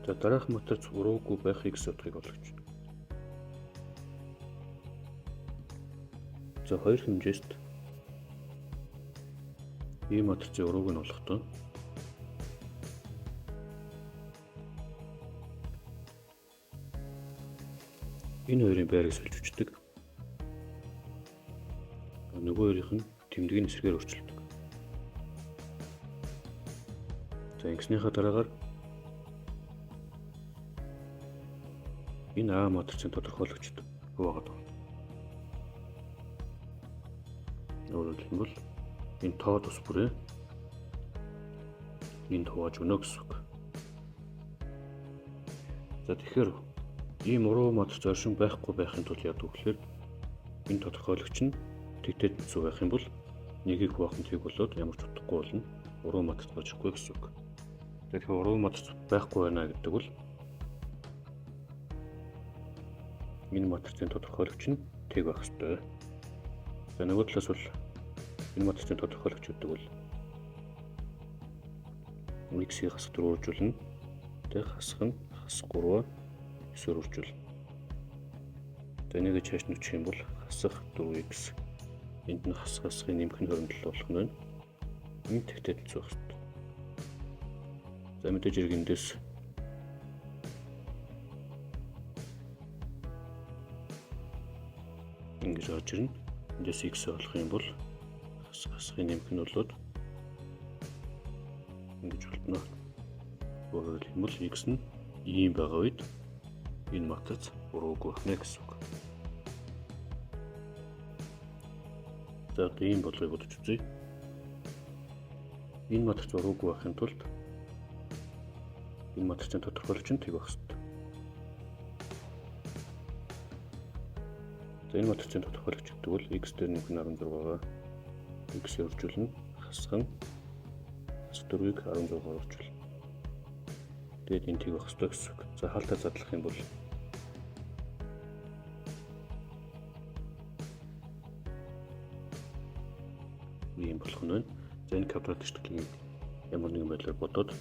За, дараах матриц уруугүй байх x утгыг олгоч. За, хоёр хэмжээст ийм матрицын урууг нь олохдоо энэ хоёрын байрыг сольж өчдөг. Нөгөө хоёрын нь тэмдгийн эсрэгээр өөрчилдөг. За, ингэснийхаа дараагаар энэ А матрицын тодорхойлогчд хуваагаад байна. Өөрөөр хэлбэл энэ тоо тус бүрээ энд хувааж өгнө гэсэн үг. За, тэгэхээр ийм уруу матриц оршин байхгүй байхын тулд яадаг вэ гэхээр энэ тодорхойлогч нь тэгтэй тэнцүү байх юм бол нэгийг хуваах нь тэг болоод ямар ч утгагүй болно. Уруу матриц болж ирэхгүй гэсэн үг. Тэгэхээр уруу матриц байхгүй байна гэдэг бол энэ матрицын тодорхойлогч нь тэг байх ёстой. За, нөгөө талаас бол энэ матрицын тодорхойлогч гэдэг бол x-ийг хасах 4 үржүүлнэ. Тэг хасах нь хасах 3-аа 9-оор үржүүлнэ. За, энийг чааш нүчих юм бол хасах 4x энд нь хасах хасахын нэмэх нь 27 болох нь байна. Энэ тэгтэй тэнцүү байх ёстой. За, мэдээж хэрэг эндээс ингэж орж ирнэ. Эндээс x олох юм бол хасах хасахын нэмэх нь болоод ингэж болтно. Өөрөөр хэлбэл x нь ийм байгаа үед энэ матриц уруугүй байх нэ гэсэн үг. За, одоо ийм бодлогыг бодож үзье. Энэ матриц уруугүй байхын тулд энэ матрицын тодорхойлогч нь тэг байх ёстой. За, энэ матрицын тодорхойлогч гэдэг бол x дээр нэмэх нь 16-аа x-ээр үржүүлнэ. Хасах нь хасах 4-ийг 16-аар үржүүлнэ. Тэгээд энэ тэг байх ёстой гэсэн үг. За, хаалтаа задлах юм бол ийм болох нь байна. За, энэ квадрат ишлэгийг ямар нэгэн байдлаар бодоод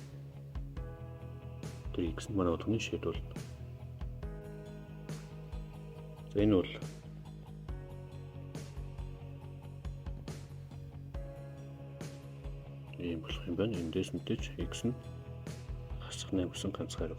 тэр x нь манай утганы шийд болно. За, энэ бол ийм болох юм байна. Эндээс мэдээж x нь хасах 8 гэсэн ганц хайр.